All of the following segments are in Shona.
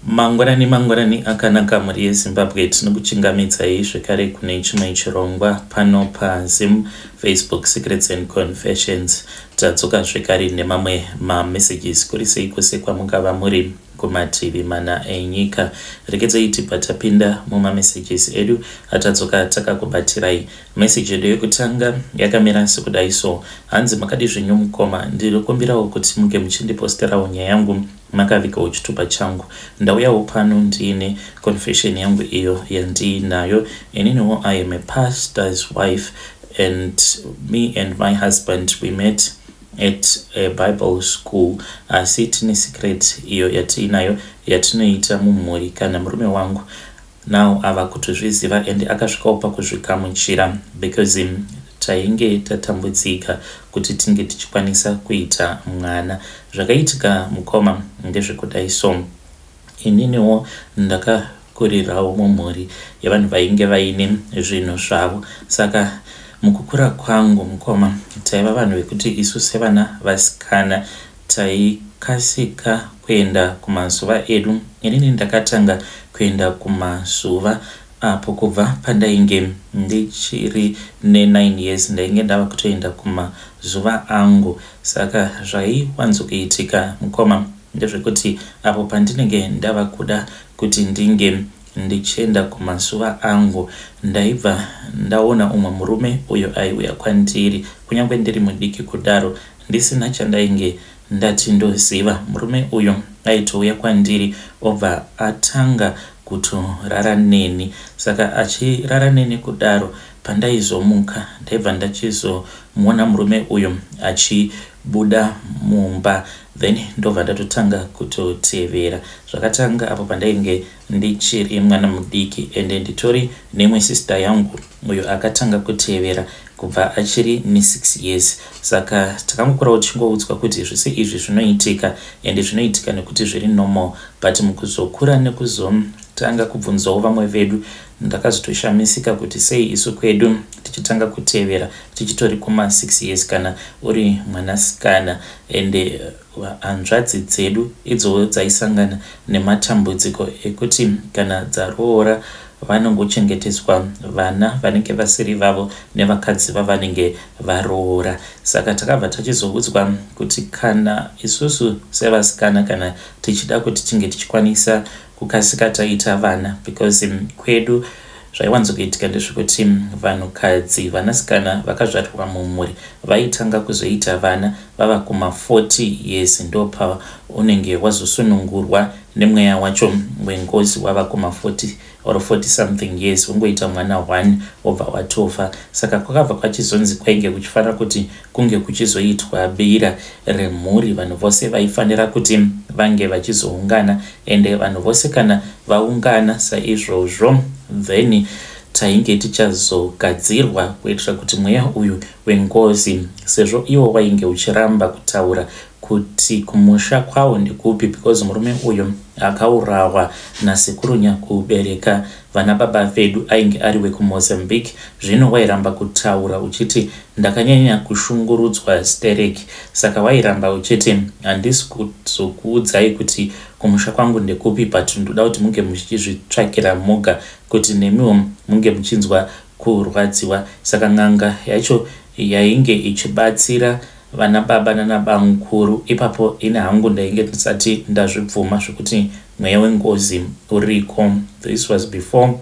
Mangwanani mangwanani akanaka mhuri yeZimbabwe, tinokuchingamidzai zvekare kune chimwe chirongwa pano paZim Facebook Secrets and Confessions. Tadzoka zvekare nemamwe mamessages. Kuri sei kwose kwamungava muri kumativi mana enyika? Regedzai tibva tapinda mumamessages edu atadzoka takakubatirai. Message yedu yekutanga yakamira sekudai so. Hanzi, makadi zvenyu mukoma? Ndinokumbirawo kuti munge muchindiposterawo nyaya yangu makavigawo chitupa changu. Ndauyawo pano ndiine confession yangu iyo yandiinayo. Ininiwo I am a pastor's wife, and me and my husband, we met at a Bible school, asi tine secret iyo yatiinayo yatinoita mumhuri. Kana murume wangu now ava kutozviziva and akasvikawo pakuzvigamuchira, because tainge tatambudzika kuti tinge tichikwanisa kuita mwana. Zvakaitika mukoma ndezvekudai so. Ininiwo ndakakurirawo mumhuri yevanhu vainge vaine zvinhu zvavo. Saka mukukura kwangu mukoma, taiva vanhu vekuti isu sevana vasikana taikasika kuenda kumazuva edu. Inini ndakatanga kuenda kumazuva apo kubva pandainge ndichiri ne9 years, ndainge ndava kutoenda kumazuva angu. Saka zvaiwanzokuitika mukoma ndezvekuti apo pandinenge ndava kuda kuti ndinge ndichienda kumazuva angu, ndaibva ndaona umwe murume uyo aiuya kwandiri, kunyange ndiri mudiki kudaro, ndisina chandainge ndati ndoziva. Murume uyu aitouya kwandiri obva atanga kutorara neni. Saka achirara neni kudaro, pandaizomuka ndaibva ndachizomuona murume uyu achibuda mumba, then ndobva ndatotanga kutotevera. Zvakatanga apo pandainge ndichiri mwana mudiki, ende nditori neimwe sister yangu uyo akatanga kutevera kubva achiri ne6 years. Saka takangokurawo tichingoudzwa kuti zvese izvi zvinoitika, ende zvinoitika nekuti zviri normal. But mukuzokura nekuzotanga kubvunzawo vamwe vedu, ndakazotoshamisika kuti sei isu kwedu tichitanga kutevera tichitori kuma6 years kana uri mwanasikana, ende hanzvadzi dzedu idzowo dzaisangana nematambudziko ekuti kana dzaroora vanongochengeteswa vana vanenge vasiri vavo nevakadzi vavanenge varoora. Saka takabva tachizoudzwa kuti kana isusu sevasikana, kana tichida kuti tinge tichikwanisa kukasika taita vana, because kwedu zvaiwanzokuitika ndezvekuti vanhukadzi, vanasikana vakazvarwa mumhuri vaitanga kuzoita vana vava kuma40 years. Ndopaunenge wazosunungurwa nemweya wacho wengozi wava kuma40 or 40 something years, wongoita mwana 1 wobva watofa. Saka kwakabva kwachizonzi kwainge kuchifanira kuti kunge kuchizoitwa bira remhuri. Vanhu vose vaifanira kuti vange vachizoungana, ende vanhu vose kana vaungana saizvozvo, then tainge tichazogadzirwa kuitira kuti mweya uyu wengozi, sezvo iwo wainge uchiramba kutaura kuti kumusha kwawo ndekupi, because murume uyu akaurawa nasekuru nyakubereka vana baba vedu ainge ari wekuMozambique. Zvino wairamba kutaura uchiti ndakanyanya kushungurudzwa stereki. Saka wairamba uchiti handisi kuzokuudzai kuti kumusha kwangu ndekupi, but ndoda kuti munge muchizvitsvakira moga kuti nemiwo munge muchinzwa kurwadziwa. Saka n'anga yacho yainge ichibatsira vana baba nanabamukuru ipapo, ini hangu ndainge ndisati ndazvibvuma zvekuti mweya wengozi uriko. This was before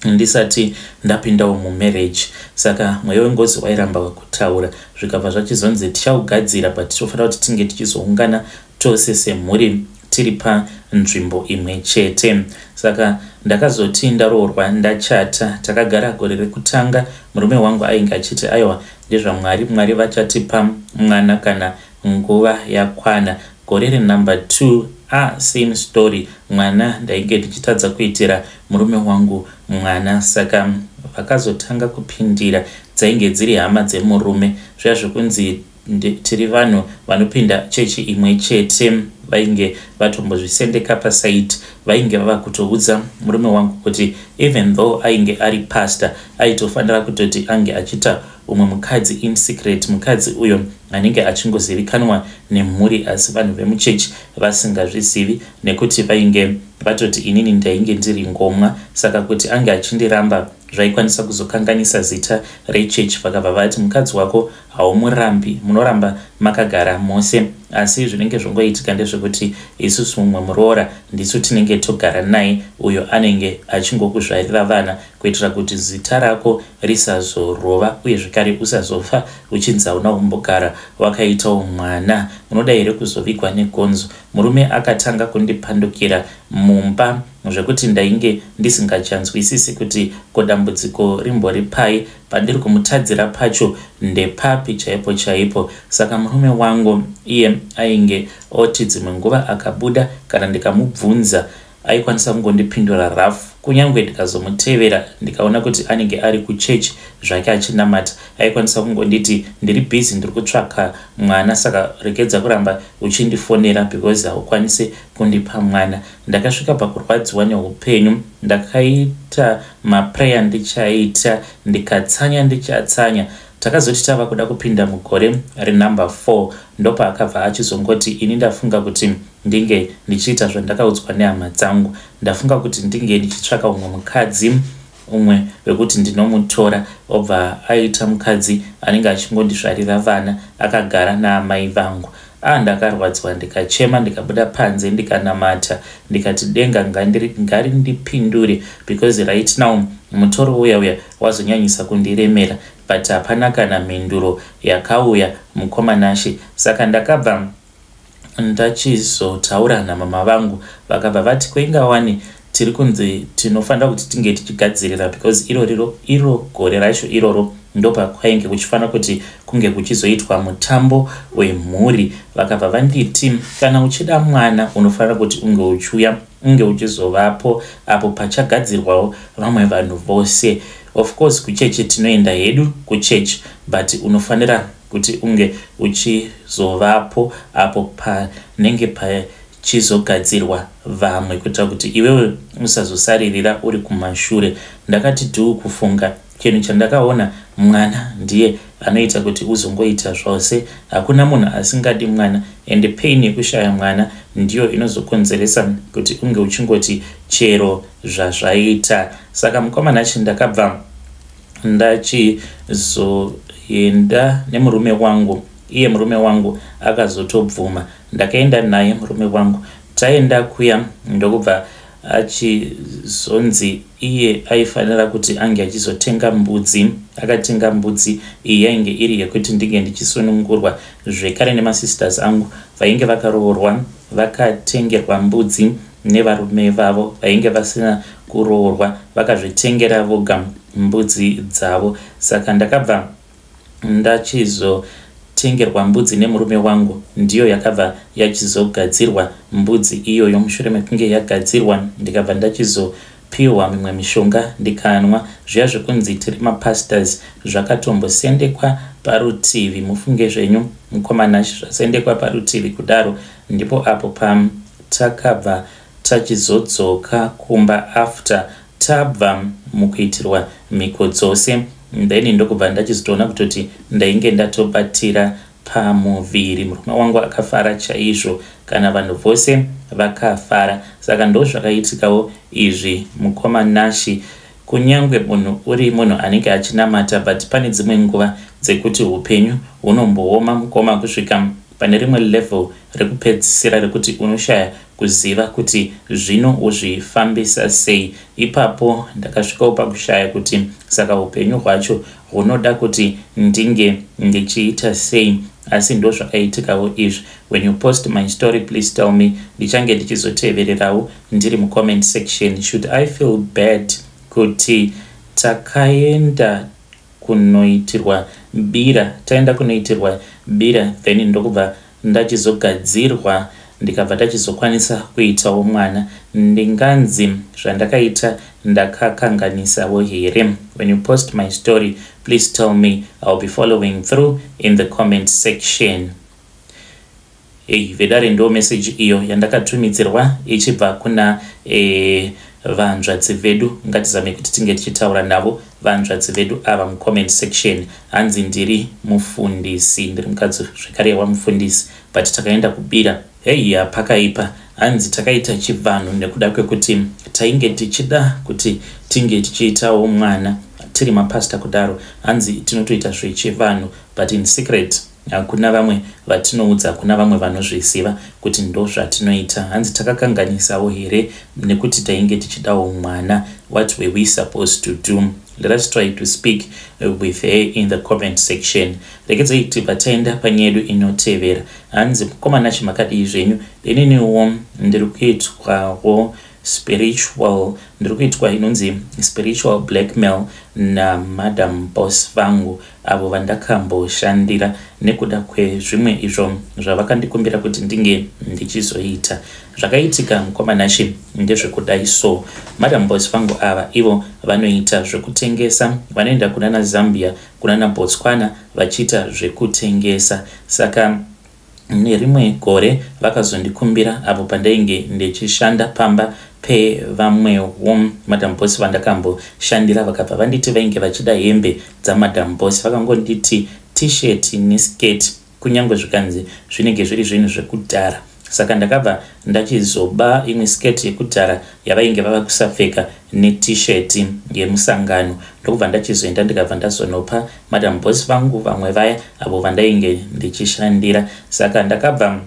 ndisati ndapindawo mumarriage. Saka mweya wengozi wairamba kutaura, zvikabva zvachizonzi tichaugadzira, but tofanira kuti tinge tichizoungana tose semhuri tiri panzvimbo imwe chete. Saka ndakazoti ndaroorwa, ndachata, takagara gore rekutanga, murume wangu ainge achiti aiwa, ndezvaMwari, Mwari vachatipa mwana kana nguva yakwana. Gore renumber 2, a same story, mwana ndainge ndichitadza kuitira murume wangu mwana. Saka vakazotanga kupindira dzainge dziri hama dzemurume, zviya zvekunzi tiri vanhu vanopinda chechi imwe chete. Vainge vatombozvisendeka paside, vainge vava kutoudza murume wangu kuti even though ainge ari pastor, aitofanira kutoti ange achiita umwe mukadzi in secret, mukadzi uyo anenge achingozivikanwa nemhuri asi vanhu vemuchechi vasingazvizivi, nekuti vainge vatoti inini ndainge ndiri ngomwa, saka kuti ange achindiramba zvaikwanisa kuzokanganisa zita rechechi. Vakabva vati mukadzi wako haumurambi, munoramba makagara mose, asi zvinenge zvongoitika ndezvekuti isusu mumwe muroora ndisu tinenge togara naye, uyo anenge achingokuzvarira vana kuitira kuti zita rako risazorova uye zvekare usazofa uchinzi hauna kumbogara wakaitawo mwana. Unoda here kuzovigwa negonzo? Murume akatanga kundipandukira mumba zvekuti ndainge ndisingachanzwisisi kuti ko dambudziko rimbori pai, pandiri kumutadzira pacho ndepapi chaipo chaipo. Saka murume wangu iye ainge oti dzimwe nguva akabuda kana ndikamubvunza aikwanisa kungondipindura rough, kunyange ndikazomutevera ndikaona kuti anenge ari kuchechi zvake achinamata, aikwanisa kungonditi ndiri busy, ndiri kutsvaka mwana, saka regedza kuramba uchindifonera because haukwanisi kundipa mwana. Ndakasvika pakurwadziwa neupenyu, ndakaita maprayer ndichaita, ndikatsanya ndichatsanya. Takazoti tava kuda kupinda mugore renumber 4 ndopaakabva achizongoti ini ndafunga kuti ndinge ndichiita zvandakaudzwa nehama dzangu, ndafunga kuti ndinge ndichitsvaka umwe mukadzi, umwe wekuti ndinomutora obva aita mukadzi anenge achingondizvarira vana akagara naamai vangu. Ndakarwadziwa ndikachema, ndikabuda panze ndikanamata, ndikati denga ngarindipindure because right now mutoro uya uya wazonyanyisa kundiremera, but hapana kana mhinduro yakauya, mukoma Nashe. Saka ndakabva ndachizotaura namama vangu, vakabva vati koingawani tiri kunzi tinofanira kuti tinge tichigadzirira because iroriro iro gore racho iroro ndopakwainge kuchifanira kuti kunge kuchizoitwa mutambo wemhuri. Vakabva vanditi kana uchida mwana unofanira kuti unge uchiuya, unge uchizovapo apo pachagadzirwawo vamwe vanhu vose. Of course kuchechi tinoenda hedu kuchechi, but unofanira kuti unge uchizovapo apo panenge pachizogadzirwa vamwe kuitira kuti iwewe usazosaririra uri kumashure. Ndakati dhuu kufunga, chinhu chandakaona mwana ndiye anoita kuti uzongoita zvose. Hakuna munhu asingadi mwana, and pain yekushaya mwana ndiyo inozokonzeresa kuti unge uchingoti chero zvazvaita. Saka mukoma Nashe, ndakabva ndachizoenda nemurume wangu, iye murume wangu akazotobvuma. Ndakaenda naye murume wangu, taenda kuya ndokubva achizonzi iye aifanira kuti ange achizotenga mbudzi. Akatenga mbudzi iyi, yainge iri yekuti ndinge ndichisunungurwa zvekare nemasisters angu vainge vakaroorwa, vakatengerwa mbudzi nevarume vavo. Vainge vasina kuroorwa vakazvitengera voga mbudzi dzavo. Saka ndakabva ndachizotengerwa mbudzi nemurume wangu, ndiyo yakabva yachizogadzirwa mbudzi iyoyo. Mushure mekunge yagadzirwa, ndikabva ndachizopiwa mimwe mishonga ndikanwa. Zviya zvekunzi tiri mapastors zvakatombosendekwa parutivi, mufunge zvenyu mukoma Nashe, zvasendekwa parutivi kudaro, ndipo apo patakabva tachizodzoka kumba after tabva mukuitirwa mhiko dzose. Then ndokubva ndachizotoona kutoti ndainge ndatobatira pamuviri. Murume wangu akafara chaizvo, kana vanhu vose vakafara. Saka ndo zvakaitikawo izvi, mukoma Nashe. Kunyange munhu uri munhu anenge achinamata, but pane dzimwe nguva dzekuti upenyu hunombooma, mukoma, kusvika pane rimwe level rekupedzisira rekuti unoshaya kuziva kuti zvino uzvifambisa sei. Ipapo ndakasvikawo pakushaya kuti saka upenyu hwacho hunoda kuti ndinge ndichiita sei, asi ndo zvakaitikawo izvi. When you post my story, please tell me, ndichange ndichizotevererawo ndiri mucomment section. Should I feel bad kuti takaenda kunoitirwa bira, taenda kunoitirwa bira, then ndokubva ndachizogadzirwa, ndikabva ndachizokwanisa kuitawo mwana? Ndinganzi zvandakaita ndakakanganisawo here? When you post my story, please tell me, I'll be following through in the comment section. Ei vedare, ndo meseji iyo yandakatumidzirwa ichibva kuna vanzvadzi vedu. Ngatizame kuti tinge tichitaura navo vanzvadzi vedu ava mucomment section. Hanzi ndiri mufundisi, ndiri mukadzi zvekare wamufundisi, but takaenda kubira. Hei, pakaipa. Hanzi takaita chivanhu nekuda kwekuti tainge tichida kuti tinge tichiitawo mwana tiri mapastor kudaro. Hanzi tinotoita zvechivanhu but in secret, hakuna vamwe vatinoudza, hakuna vamwe vanozviziva kuti ndo zvatinoita. Hanzi takakanganisawo here nekuti tainge tichidawo mwana? What were we supposed to do? Let us try to speak with her in the comment section. Regedzai tibva taenda panyaya yedu inotevera. Hanzi, "Mukomana, chimakadii zvenyu? Ininiwo ndiri kuitwawo spiritual, ndiri kuitwa inonzi spiritual blackmail naMadam Boss vangu avo vandakamboshandira, nekuda kwezvimwe izvo zvavakandikumbira kuti ndinge ndichizoita. Zvakaitika, mukomanashi, ndezvekudai so. Madam Boss vangu ava, ivo vanoita zvekutengesa. Vanoenda kunana Zambia, kunana Botswana vachiita zvekutengesa. Saka nerimwe gore vakazondikumbira apo pandainge ndichishanda pamba pevamwewo Madam Boss vandakamboshandira. Vakabva vanditi vainge vachida hembe dzaMadam Boss. Vakangonditi T-shirt neskirt, kunyange zvikanzi zvinenge zviri zvinhu zvekudhara. Saka ndakabva ndachizoba imwe skirt yekudhara yavainge vava kusapfeka neT-shirt yemusangano, ndokubva ndachizoenda, ndikabva ndazonopa Madam Boss vangu vamwe vaya avo vandainge ndichishandira. Saka ndakabva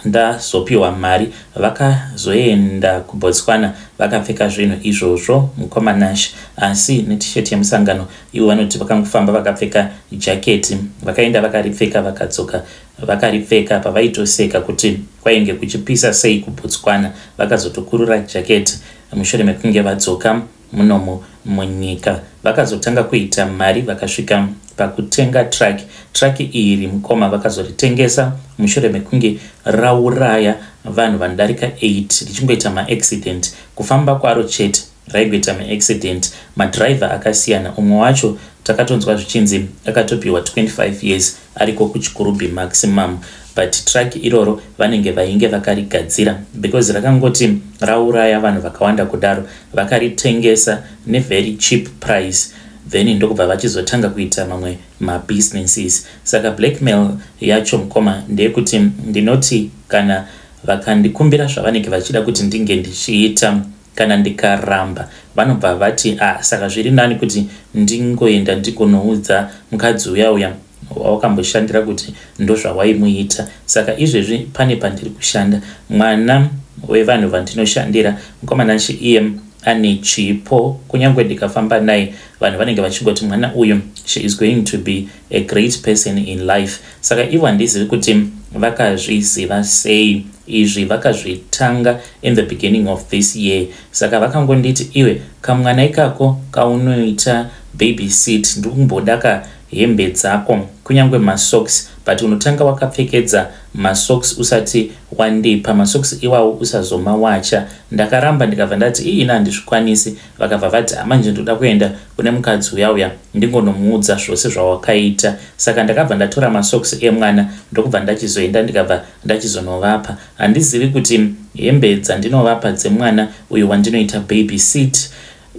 ndazopiwa mari. Vakazoenda kuBotswana vakapfeka zvinhu izvozvo, mukomanash, asi neT-shirt yemusangano. Ivo vanoti vakangofamba vakapfeka jaketi, vakaenda vakaripfeka, vakadzoka vakaripfeka. Pavaitoseka kuti kwainge kuchipisa sei kuBotswana, vakazotokurura jaketi mushure mekunge vadzoka munomu munyika. Vakazotanga kuita mari, vakasvika pakutenga truck. Truck iri, mukoma, vakazoritengesa mushure mekunge rauraya vanhu vanodarika 8, richingoita maaccident. Kufamba kwaro chete raigoita maaccident, madhiraivha akasiyana. Umwe wacho takatonzwa zvichinzi akatopiwa 25 years ariko kuChikurubi Maximum. But truck iroro vanenge vainge vakarigadzira, because rakangoti rauraya vanhu vakawanda kudaro, vakaritengesa nevery cheap price, then ndokubva vachizotanga kuita mamwe mabusinesses. Saka blackmail yacho, mukoma, ndeyekuti ndinoti kana vakandikumbira zvavanenge vachida kuti ndinge ndichiita, kana ndikaramba, vanobva vati, 'Ah, saka zviri nani kuti ndingoenda ndigonoudza mukadzi uya uya wawakamboshandira kuti ndozvawaimuita.' Saka izvezvi pane pandiri kushanda, mwana wevanhu vandinoshandira, mukomanashi, iye ane chipo. Kunyange ndikafamba naye, vanhu vanenge vachingoti mwana uyu, she is going to be a great person in life. Saka ivo handizivi kuti vakazviziva sei izvi. Vakazvitanga in the beginning of this year. Saka vakangonditi, 'Iwe, kamwana ikako kaunoita baby sit, ndiri kumboda kahembe dzako, kunyange masocks, but unotanga wakapfekedza masocks usati wandipa masocks iwawo, usazomawacha.' Ndakaramba, ndikabva ndati, 'Iina, handizvikwanisi.' Vakabva vati, 'Manje ndoda kuenda kune mukadzi uya uya, ndingonomuudza zvose zvawakaita.' Saka ndakabva ndatora masocks emwana, ndokubva ndachizoenda, ndikabva ndachizonovapa. Handizivi kuti hembe dzandinovapa dzemwana uyu wandinoita baby sit,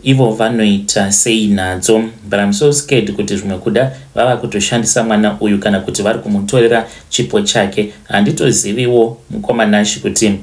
ivo vanoita sei nadzo. But I'm so scared kuti zvimwe kuda vava kutoshandisa mwana uyu, kana kuti vari kumutorera chipo chake. Handitoziviwo, mukomanashi, kuti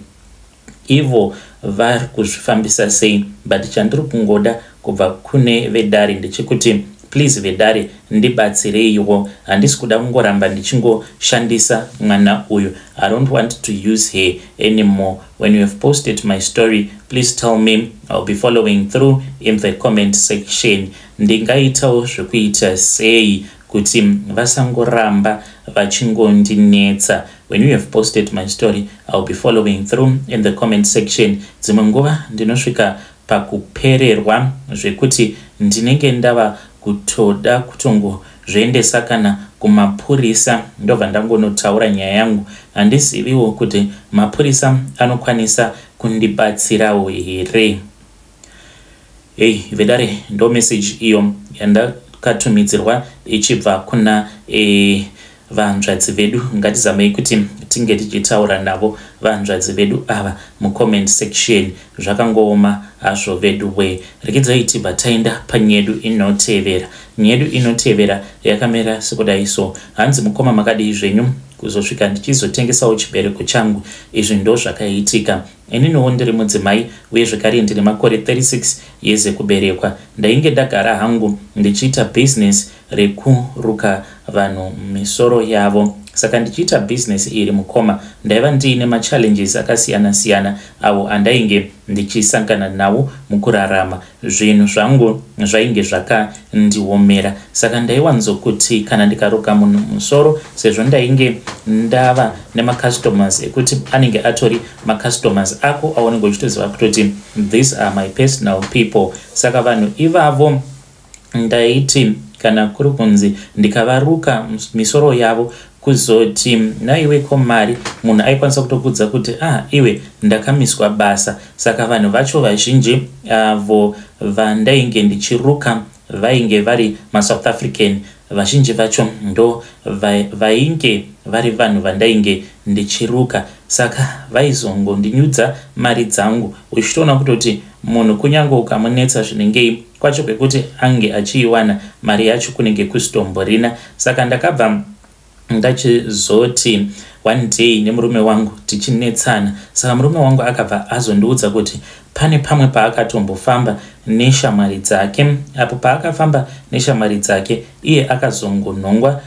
ivo vari kuzvifambisa sei. But chandiri kungoda kubva kune vedare ndechekuti, please vedare, ndibatsireiwo. Handisi kuda kungoramba ndichingoshandisa mwana uyu. I don't want to use her anymore. When you have posted my story, please tell me. I'll be following through in the comment section. Ndingaitawo zvekuita sei kuti vasangoramba vachingondinetsa? When you have posted my story, I'll be following through in the comment section. Dzimwe nguva ndinosvika pakupererwa zvekuti ndinenge ndava kutoda kutongozviendesa kana kumapurisa, ndobva ndangonotaura nyaya yangu. Handiziviwo kuti mapurisa anokwanisa kundibatsirawo here." Hei vedare, ndo meseji iyo yandakatumidzirwa ichibva kuna vanzvadzi vedu. Ngatizamei kuti tinge tichitaura navo vanzvadzi vedu ava mucomment section. Zvakangooma hazvo vedu we. Rekedzai tibva taenda panyedu inotevera. Nyedu inotevera yakamira sekudai so. Hanzi, "Mukoma, makadii zvenyu? Kuzosvika ndichizotengesawo chibereko changu. Izvi ndo zvakaitika. Ininiwo ndiri mudzimai uye zvekare ndine makore 36 years ekuberekwa. Ndainge ndagara hangu ndichiita bhizinesi rekuruka vanhu misoro yavo. Saka ndichiita bhizinesi iri, mukoma, ndaiva ndiine machallenges akasiyana siyana awo andainge ndichisangana nawo mukurarama. Zvinhu zvangu zvainge zvakandiomera, saka ndaiwanzokuti kana ndikaruka munhu musoro, sezvo ndainge ndava nemacustomers ekuti anenge atori macustomers ako aunenge uchitoziva kutoti these are my personal people, saka vanhu ivavo ndaiti kana kuri kunzi ndikavaruka misoro yavo, kuzoti naiweko mari, munhu aikwanisa kutokudza kuti, "Ah, iwe, ndakamiswa basa." Saka vanhu vacho vazhinji avo vandainge ndichiruka vainge vari maSouth African. Vazhinji vacho ndo vainge vari vanhu vandainge ndichiruka, saka vaizongondinyudza mari dzangu, uchitoona kutoti munhu kunyange ukamunetsa zvinengei kwacho kwekuti ange achiiwana mari yacho kunenge kusitomborina. Saka ndakabva ndachizoti one day nemurume wangu tichinetsana, saka murume wangu akabva azondiudza kuti pane pamwe paakatombofamba neshamwari dzake. Apo paakafamba neshamwari dzake, iye akazongonhongwa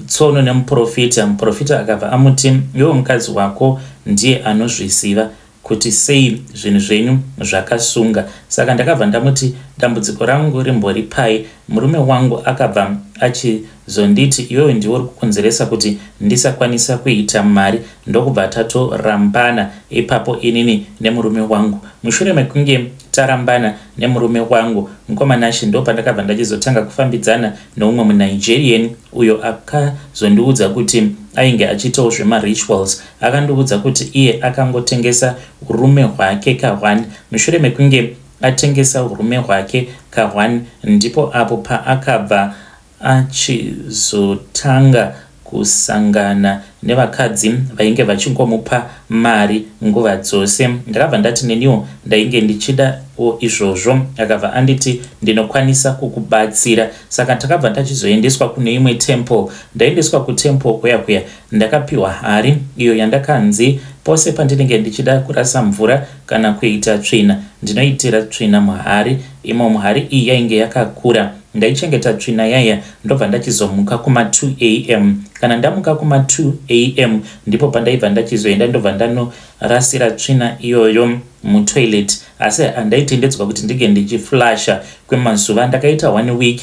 tsono nemuprofita. Muprofita akabva amuti, "Iwe, mukadzi wako ndiye anozviziva kuti sei zvinhu zvenyu zvakasunga." Saka ndakabva ndamuti, "Dambudziko rangu rimbori pai?" Murume wangu akabva achizonditi, "Iwewe ndiwe uri kukonzeresa kuti ndisakwanisa kuita mari." Ndokubva tatorambana ipapo inini nemurume wangu. Mushure mekunge tarambana nemurume wangu, mukoma Nashe, ndo pandakabva ndachizotanga kufambidzana neumwe muNigerian uyo akazondiudza kuti ainge achiitawo zvemarituals. Akandiudza kuti iye akangotengesa urume hwake ka1. Mushure mekunge atengesa urume hwake ka1, ndipo apo paakabva achizotanga kusangana nevakadzi vainge vachingomupa mari nguva dzose. Ndakabva ndati neniwo ndainge ndichidawo izvozvo. Akabva anditi, "Ndinokwanisa kukubatsira." Saka takabva tachizoendeswa kune imwe temple. Ndaendeswa kutemple kuya kuya, ndakapiwa hari iyo yandakanzi pose pandinenge ndichida kurasa mvura kana kuita tsvina, ndinoitira tsvina muhari imomo. Hari iyi yainge yakakura. Ndaichengeta tsvina yaya, ndobva ndachizomuka kuma2 am. Kana ndamuka kuma2 am, ndipo pandaibva ndachizoenda, ndobva ndanorasira tsvina iyoyo mutoilet, asi handaitendedzwa kuti ndinge ndichiflasha kwemazuva. Ndakaita one week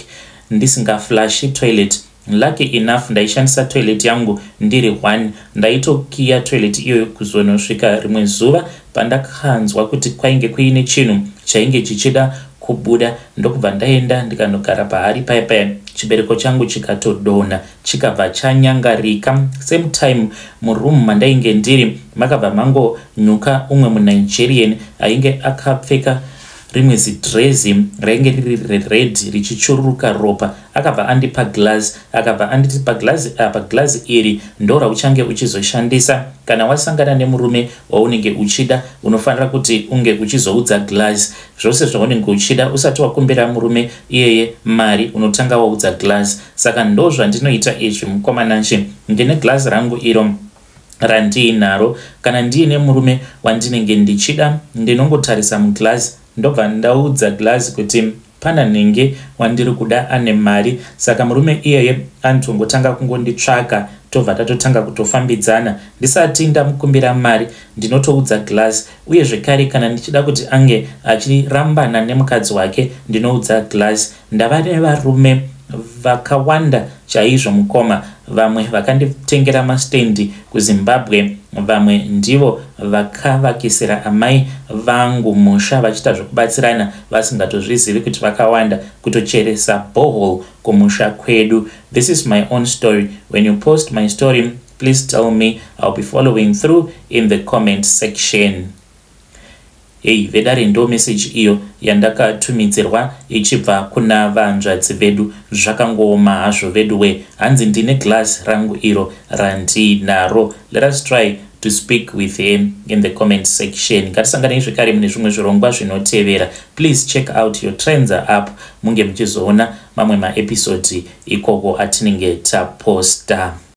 ndisingaflashi toilet. Lucky enough, ndaishandisa toilet yangu ndiri one. Ndaitokiya toilet iyoyo kuzonosvika rimwe zuva pandakanzwa kuti kwainge kuine chinhu chainge chichida kubuda, ndokubva ndaenda ndikanogara pahari paya paya, chibereko changu chikatodonha, chikabva chanyangarika. Same time, muroom mandainge ndiri makabva mangonyuka umwe muNigerian ainge akapfeka rimwe zidhirezi rainge riri rered richichururuka ropa. Akabva andipa glass, akabva anditi, "Paglazi apa, glazi iri ndo rauchange uchizoshandisa kana wasangana nemurume waunenge uchida. Unofanira kuti unge uchizoudza glass zvose zvaunenge uchida. Usati wakumbira murume iyeye mari, unotanga waudza glass." Saka ndo zvandinoita izvi, mukoma Nashe. Ndine glass rangu iro randiinaro. Kana ndiine murume wandinenge ndichida, ndinongotarisa muglass, ndobva ndaudza glass kuti pana nhingi wandiri kuda ane mari. Saka murume iyeye anotongotanga kungonditsvaka, tobva tatotanga kutofambidzana. Ndisati ndamukumbira mari, ndinotoudza glass. Uye zvekare, kana ndichida kuti ange achirambana nemukadzi wake, ndinoudza glass. Ndava nevarume vakawanda chaizvo, mukoma. Vamwe vakanditengera mastendi kuZimbabwe, vamwe ndivo vakavakisira amai vangu musha vachiita zvokubatsirana vasingatozvizivi kuti vakawanda, kutocheresa borehole kumusha kwedu. This is my own story. When you post my story, please tell me. I'll be following through in the comment section. Hei vedare, ndo meseji iyo yandakatumidzirwa ichibva kuna vanzvadzi vedu. Zvakangooma hazvo vedu we. Hanzi, "Ndine glass rangu iro randinaro." Let us try to speak with him in the comment section. Ngatisanganei zvekare mune zvimwe zvirongwa zvinotevera. Please check out your Trends app, munge muchizoona mamwe maepisodi ikoko atinenge taposta.